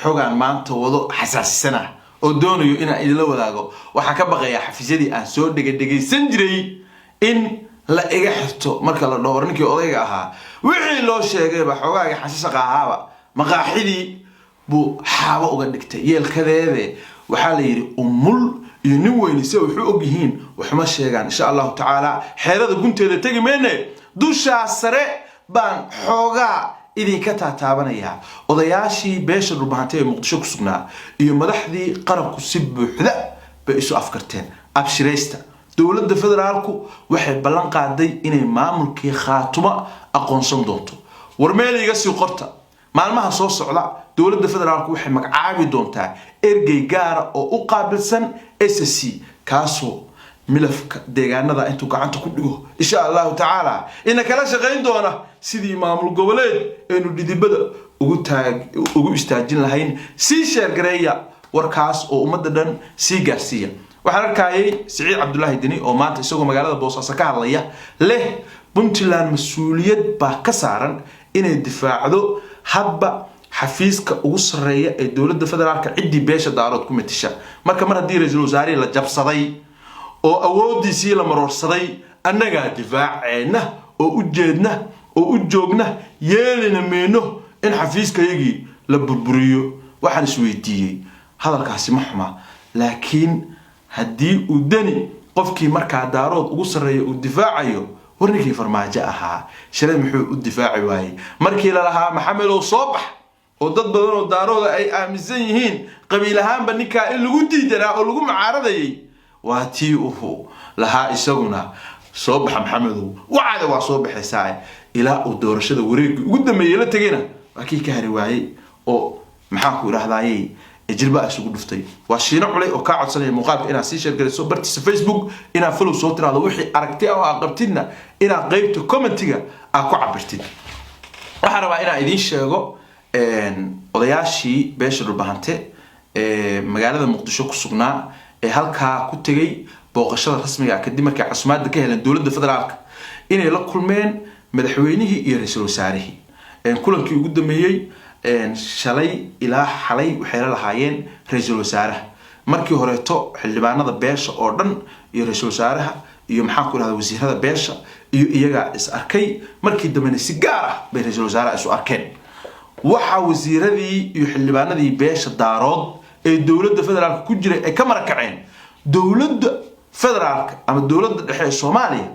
Xogaan maanta wado xasaasisana oo doonayo inaan idinla wadaago. Waxaan ka baqayaa xafiisyadii aan soo dhegadhegaysan jiray in la iga xirto marka la dhaho ninkii odayga ahaa wixii loo sheegayba xogaaga xashasaqa ahaaba maqaaxidii buu xaabo uga dhigtay yeelkadeede. Waxaa la yidhi umul iyo nin weyni si waxu og yihiin waxuma sheegaan. Insha Allahu tacaala xeerada gunteeda tegi mayne, dushaa sare baan xoogaa idinka taataabanayaa. Odayaashii beesha Dhulbahantay ee Muqdisho ku sugnaa iyo madaxdii qaranku si buuxda bay isu afkarteen. Abshiraysta, dowladda federaalku waxay ballan qaaday inay maamulkii Khaatuma aqoonsan doonto. War meel iga sii qorta: maalmaha soo socda dowladda federaalku waxay magacaabi doontaa ergey gaara oo u qaabilsan SSC, kaasoo milafka deegaanada intuu gacanta ku dhigo, insha Allahu tacaala, ina kala shaqayn doona sidii maamul goboleed aynu dhidibada ugu istaajin lahayn. Sii share gareeya warkaas oo ummadda dhan sii gaarsiiya. Waxaan arkayay Siciid Cabdulaahi Deni oo maanta isagoo magaalada Boosaaso ka hadlaya leh Puntland mas-uuliyad baa ka saaran inay difaacdo hadba xafiiska ugu sarreeya ee dowladda federaalka ciddii beesha Daarood ku matisha. Marka mar haddii ra-iisul wasaarihii la jabsaday oo awooddiisii la maroorsaday, annagaa difaaceenna oo u jeedna oo u joogna, yeelina meyno in xafiiskayagii la burburiyo. Waxaan isweydiiyey, hadalkaasi ma xuma, laakiin haddii uu Deni qofkii markaa Daarood ugu sarreeya uu difaacayo, war ninkii Farmaajo ahaa shalay muxuu u difaaci waayey markii lalahaa "Maxamedow, soo bax", oo dad badan oo Daarooda ay aaminsan yihiin qabiil ahaanba ninkaa in lagu diidanaa oo lagu mucaaradayay? Waa tii uu lahaa isaguna "Soo baxa Maxamedow, wacada waa soo baxaysaa", ilaa uu doorashada wareegii ugu dambeeyey la tegayna waa kii ka hari waayey oo maxaan ku idhahdayey jilba isugu dhuftay. Waa Shiino Culay oo kaa codsanaya muuqaalka inaad sii share garayso, bartiisa Facebook inaad follow soo tiraahdo, wixii aragti ah oo aad qabtidna inaad qeybta commentiga aad ku cabirtid. Waxaan rabaa inaan idiin sheego odayaashii beesha Dhulbahante ee magaalada Muqdisho ku sugnaa ee halkaa ku tegay booqashada rasmiga ah kadib markay casumaadda ka heleen dowladda federaalka inay la kulmeen madaxweynihii iyo ra-iisul wasaarihii. Kulankii ugu dambeeyey shalay ilaa xalay waxay la lahaayeen ra-iisul wasaaraha. Markii horeeto xildhibaanada beesha oo dhan iyo ra-iisul wasaaraha iyo maxaan ku idhahda wasiirada beesha iyo iyagaa is arkay. Markii dambena si gaar ah bay ra-iisul wasaaraha isu arkeen. Waxaa wasiiradii iyo xildhibaanadii beesha Daarood ee dowladda federaalka ku jiray ay ka marakaceen dowladda federaalka ama dowladda dhexe ee Soomaaliya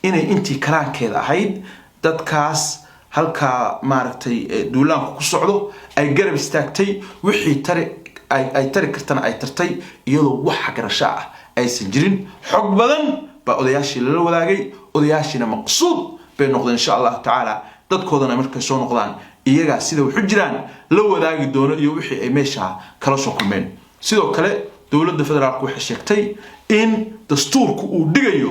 inay intii karaankeeda ahayd dadkaas halkaa maaragtay duulaanku ku socdo ay garab istaagtay, wixii tari ay tari kartana ay tartay, iyadoo wax garasho ah aysan jirin. Xog badan baa odayaashii lala wadaagay, odayaashiina maqsuud bay noqdeen. Insha Allahu tacaala dadkoodana markay soo noqdaan iyagaa sida waxu jiraan la wadaagi doono iyo wixii ay meesha kala soo kulmeen. Sidoo kale dowladda federaalku waxay sheegtay in dastuurku uu dhigayo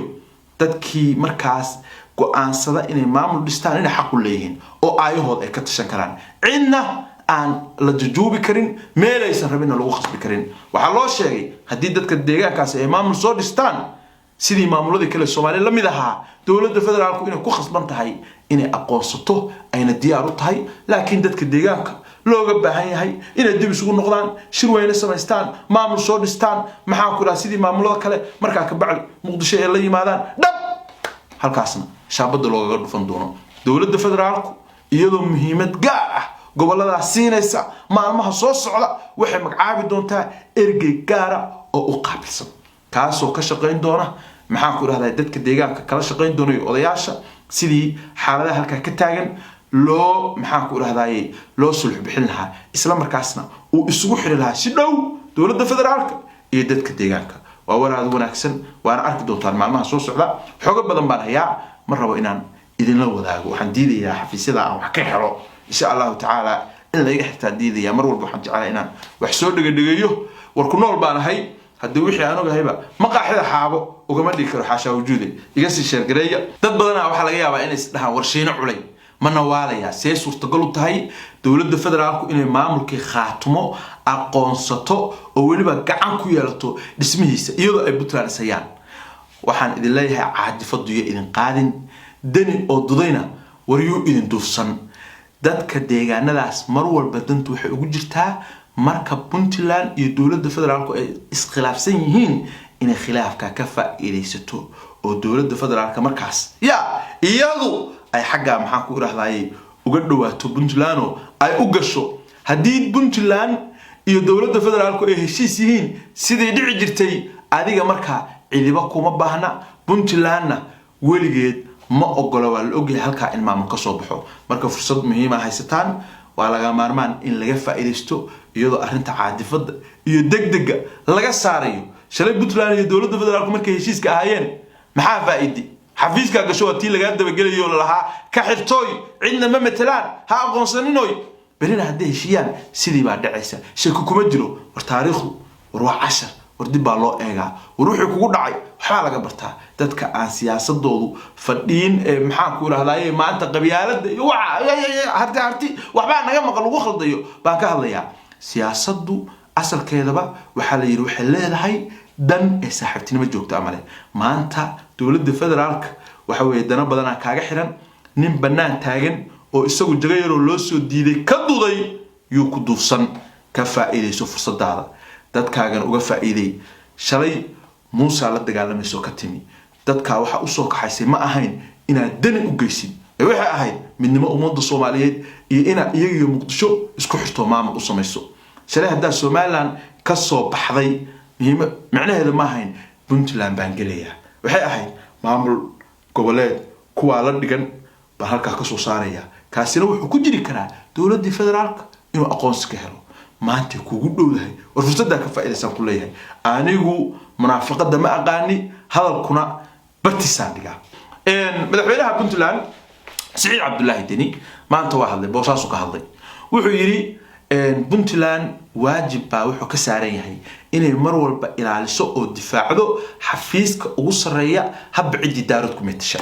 dadkii markaas go-aansada inay maamul dhistaan inay xaq u leeyihiin oo aayahood ay ka tashan karaan, cidna aan la jujuubi karin, meelaysan rabinna lagu khasbi karin. Waxaa loo sheegay haddii dadka deegaankaasi ay maamul soo dhistaan sidii maamuladii kale Soomaaliya la mid ahaa, dowladda federaalku inay ku khasban tahay inay aqoonsato ayna diyaar u tahay, laakiin dadka deegaanka looga baahan yahay inay dib isugu noqdaan, shir weyne samaystaan, maamul soo dhistaan, maxaan ku dhaha, sidii maamulada kale. Markaa ka bacdi Muqdisho ay la yimaadaan dhab, halkaasna shaabada loogaga dhufan doono. Dowladda federaalku iyadoo muhiimad gaar ah goboladaas siinaysa, maalmaha soo socda waxay magacaabi doontaa ergey gaara oo u qaabilsan, kaasoo ka shaqayn doona, maxaan ku idhahdaa, dadka deegaanka kala shaqayn doona iyo odayaasha sidii xaaladaha halkaa ka taagan loo, maxaan ku idhahdaye, loo sulx bixin lahaa, isla markaasna uu isugu xiri lahaa si dhow dowladda federaalka iyo dadka deegaanka. Waa war aad wanaagsan, waana arki doontaan maalmaha soo socda. Xogo badan baan hayaa, ma rabo inaan idinla wadaago. Waxaan diidayaa xafiisyada aan wax ka helo, insha Allahu tacaala, in laiga xirtaan diidaya. Mar walba waxaan jeclaa inaan wax soo dhegadhegeeyo. War ku nool baan ahay. Haddii wixii aan ogahayba maqaaxida xaabo ugama dhigi karo, xaashaa wujuude. Iga sii share gareeya. Dad badanaa waxaa laga yaabaa inay isdhahaan, "War Shiino Culay ma nawaalayaa? See suurtagal u tahay dowladda federaalku inay maamulkii Khaatumo aqoonsato oo weliba gacan ku yeelato dhismihiisa iyadoo ay Puntland ishayaan?" Waxaan idin leeyahay, caadifaduyo idin qaadin, Deni oo dudayna waryuu idin duufsan. Dadka deegaanadaas mar walba dantu waxay ugu jirtaa. Marka Puntland iyo dowladda federaalku ay iskhilaafsan yihiin, inay khilaafka ka faa'iidaysato oo dowladda federaalka markaas ya iyadu ay xaggaa, maxaan ku idhahdaye, uga dhawaato Puntland oo ay u gasho. Haddii Puntland iyo dowladda federaalku ay heshiis yihiin, sidii dhici jirtay, adiga markaa cidiba kuma baahna. Puntlandna weligeed ma ogola, waa la ogyahay halkaa in maamul ka soo baxo. Marka fursad muhiima haysataan, waa laga maarmaan in laga faa'iidaysto, iyadoo arrinta caadifada iyo degdega laga saarayo. Shalay Puntland iyo dowladda federaalku markay heshiiska ahaayeen, maxaa faa'iidi? Xafiiskaa gasho, waa tii lagaa dabagelayo, lalahaa ka xirtooy, cidna ma matelaan, ha aqoonsaninoy. Berina hadday heshiiyaan, sidii baa dhacaysa, shaki kuma jiro. War taariikhdu, war waa cashar, war dib baa loo eegaa, war wuxuu kugu dhacay waxbaa laga bartaa. Dadka aan siyaasadoodu fadhiin ee, maxaan ku idhahdaye, maanta qabyaalada iyo waxa harti harti waxbaa naga maqan lagu khaldayo baan ka hadlayaa. Siyaasaddu asalkeedaba waxaa la yidhi waxay leedahay dan ee saaxiibtinimo joogta amale. Maanta dowladda federaalka waxa weeye dana badanaa kaaga xiran. Nin bannaan taagan oo isagu jago yaroo loo soo diiday ka duday yuu ku duufsan. Ka faa'iidayso fursadaada, dadkaagana uga faa'iiday. Shalay Muusaa la dagaalamayso ka timi, dadkaa waxaa usoo kaxaysay ma ahayn inaad dani u geysid ee waxay ahayd midnimo ummadda Soomaaliyeed iyo inaad iyaga iyo Muqdisho isku xirto, maamul u samayso. Shalay haddaa Somaliland ka soo baxday, muhiimo micnaheedu ma ahayn Puntland baan gelayaa. Waxay ahayd maamul goboleed kuwaa la dhigan baan halkaa kasoo saaraya. Kaasina wuxuu ku jiri karaa dowladdii federaalka inuu aqoonsi ka helo. Maantay kugu dhowdahay, war fursaddaa ka faa'iidaysaan ku leeyahay. Anigu munaafiqada ma aqaani, hadalkuna bartiisaan dhigaa. Madaxweynaha Puntland Siciid Cabdulaahi Deni maanta waa hadlay, Boosaasu ka hadlay. Wuxuu yidhi Puntland waajib baa wuxuu ka saaran yahay inay mar walba ilaaliso oo difaacdo xafiiska ugu sarreeya, habba ciddii Daarood ku metasha.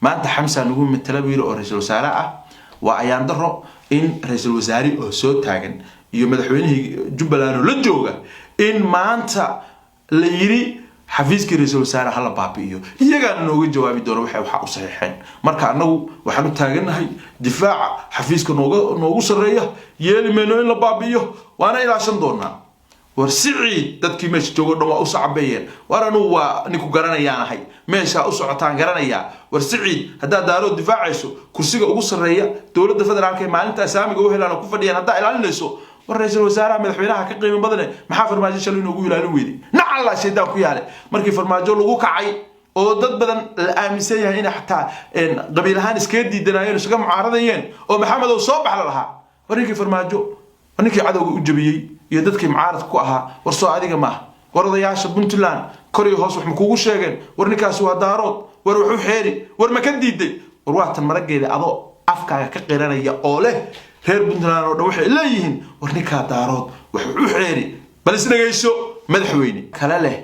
Maanta Xamsa nagu matala, buu yidhi, oo ra-iisul wasaare ah. Waa ayaan daro in ra-iisul wasaare oo soo taagan iyo madaxweynihii Jubbaland oo la jooga in maanta la yidhi xafiiskii ra-iisul wasaare hala baabi'iyo. Iyagaana nooga jawaabi doono waxay waxaa u saxiixeen. Marka annagu waxaan u taagannahay difaaca xafiiska noogu sarreeya, yeeli mayno in la baabi'iyo, waana ilaashan doonaa. War Siciid, dadkii meesha joogo dhan waa u sacabeeyeen. War anugu waa ninku garanayaan ahay, meeshaa u socotaan garanayaa. War Siciid, haddaad Daarood difaacayso, kursiga ugu sarreeya dowladda federaalka ee maalinta saamiga u helaan oo ku fadhiyaan haddaa ilaalinayso, war ra-iisul wasaaraha madaxweynaha ka qiimo badane, maxaa Farmaajo shalay inoogu ilaalin weyday? Nacallaa shaydaan ku yaale. Markii Farmaajo lagu kacay oo dad badan la aaminsan yahay inay xataa qabiil ahaan iskaga diidanayeen, iskaga mucaaradayeen, oo Maxamedow soo bax la lahaa, war ninkii Farmaajo, war ninkii cadowga u jabiyey iyo dadkii mucaaradka ku ahaa, war soo adiga maaha? War odayaasha Puntland kor iyo hoos wax ma kugu sheegeen? War ninkaasi waa Daarood, war waxu xeeri, war ma ka diiday? War waatan marageeda adoo afkaaga ka qiranaya oo leh reer Puntland oo dhan waxay leeyihiin war ninkaa Daarood wax u xeeri. Bal is dhegayso, madaxweyne kale leh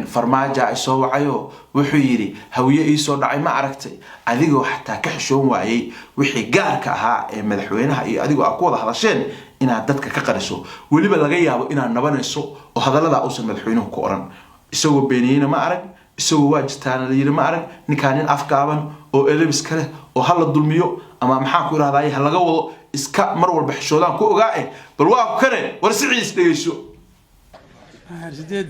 Farmaaja ay soo wacayo, wuxuu yidhi Hawiye iisoo dhacay ma aragtay? Adigoo xataa ka xishoon waayey wixii gaarka ahaa ee madaxweynaha iyo adigoo aad ku wada hadasheen inaad dadka ka qariso, weliba laga yaabo inaad nabanayso oo hadallada uusan madaxweynuhu ku oran. Isagoo beeniyeyna ma arag, isagoo waa jirtaana la yidhi ma arag. Ninkaa nin afgaaban oo elebis ka leh oo hala dulmiyo ama, maxaan ku idhahdaay, ha laga wado iska mar walba xishoodaan ku ogaa eh. Bal waa kane, war Siciis dhegeyso. Sideed.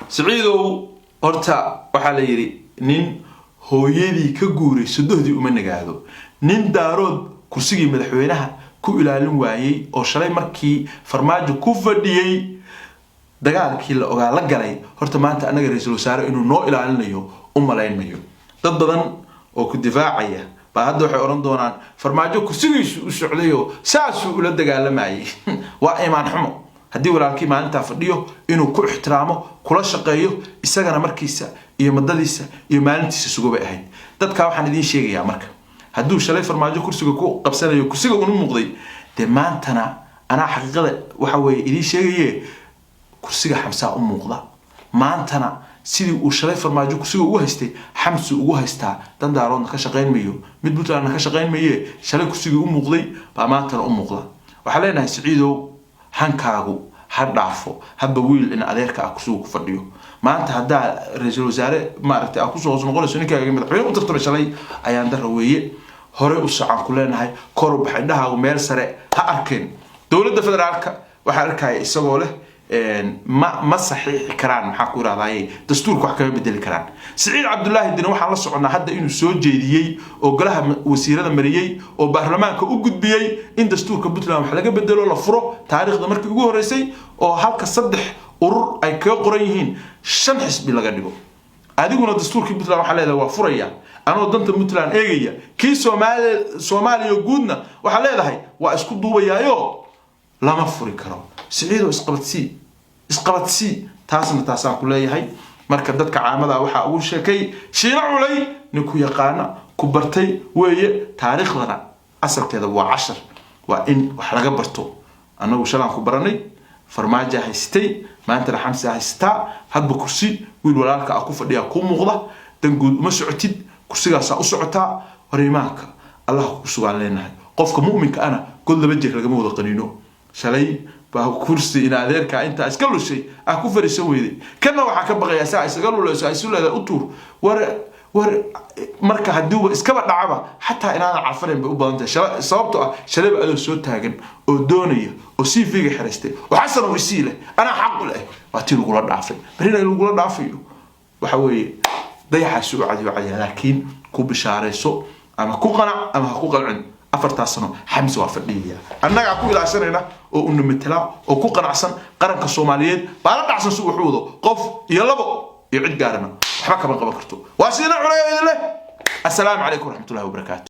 Siciidow, horta waxaa la yidhi nin hooyadii ka guuray sodohdii uma nagaado. Nin Daarood kursigii madaxweynaha ku ilaalin waayey oo shalay markii Farmaajo ku fadhiyey dagaalkii la ogaa la galay, horta maanta annaga ra-iisul wasaare inuu noo ilaalinayo u malayn mayo. Dad badan oo ku difaacaya baa hadda waxay odhan doonaan Farmaajo kursigiisu u socdayoo saasuu ula dagaalamayay. Waa imaan xumo. Haddii walaalkii maalintaa fadhiyo inuu ku ixtiraamo, kula shaqeeyo, isagana markiisa iyo madadiisa iyo maalintiisa sugo bay ahayd. Dadkaa waxaan idiin sheegayaa, marka hadduu shalay Farmaajo kursiga ku qabsanayo, kursiga una muuqday, dee maantana anaa xaqiiqada waxa weeye idiin sheegaye, kursiga Xamsaa u muuqda maantana. Sidii uu shalay Farmaajo kursiga ugu haystay Xamsi ugu haystaa, dan Daaroodna ka shaqayn mayo, mid Puntlandna ka shaqayn maye. Shalay kursigii u muuqday baa maantana u muuqda. Waxaan leenahay, Siciidow, hankaagu ha dhaafo habba wiil in adeerka ah kursigu ku fadhiyo. Maanta haddaa ra-iisul wasaare maaragtay aad kusoo hoos noqonayso ninkaaga madaxweyne u tartamay shalay, ayaan dara weeye. Hore u socon ku leenahay, kor u bax, indhahaagu meel sare ha arkeen. Dowladda federaalka waxaa arkaya isagoo leh ma saxiixi karaan, maxaa ku irahdaye, dastuurka wax kama bedeli karaan. Siciid Cabdulaahi Dini waxaan la soconnaa hadda inuu soo jeediyey oo golaha wasiirada mariyey oo baarlamaanka u gudbiyey in dastuurka Puntland wax laga bedelo, la furo taariikhda markii ugu horreysay oo halka saddex urur ay kaga qoran yihiin shan xisbi laga dhigo. Adiguna dastuurkii Puntland waxaa leedahay waa furaya anoo danta Puntland eegaya, kii Soomaaliya, Soomaaliya guudna waxaa leedahay waa isku duubayaayo lama furi karo. Siciido, isqabadsii, isqabadsii. Taasna taasaan ku leeyahay. Marka dadka caamada waxaa ugu sheekay Shiino Culay, ninku yaqaana ku bartay weeye. Taariikhdana asalkeeda waa cashar, waa in wax laga barto. Annagu shalaan ku baranay Farmaaja haystay, maantana Xamsi haystaa. Hadba kursi wiil walaalka ah ku fadhiyaa kuu muuqda. Dan guud uma socotid, kursigaasaa u socotaa. War imaanka Allah ku sugaan leenahay. Qofka mu'minka ana god laba jeer lagama wada qaniino. Shalay baa kursi in adeerkaa intaa iska lushay ah ku fariisan weyday, kana waxaa ka baqayaa saa isaga lulayso ay isu leedahay u tuur. War war, marka haddiiba iskaba dhacaba xataa inaadan carfanayn bay u badan tahay, sababtoo ah shalayba adoo soo taagan oo doonaya oo CV-ga xiraystay oo Xasan oo isii leh anaa xaq u leh, waa tii lagula dhaafay. Barina in lagula dhaafayo waxa weeye dayaxaasi u cadiyo cadiya. Laakiin ku bishaarayso ama ku qanac ama ha ku qancin, 4-taas sano Xamse waa fadhiyaya. Annagaa ku ilaashanayna oo una metelaa oo ku qanacsan. Qaranka Soomaaliyeed baa la dhacsan si wuxuu wado. Qof iyo labo iyo cid gaarana waxba kama qaban karto. Waa Siina Culay idin leh, assalaamu calaykum waraxmatullahi wabarakaatu.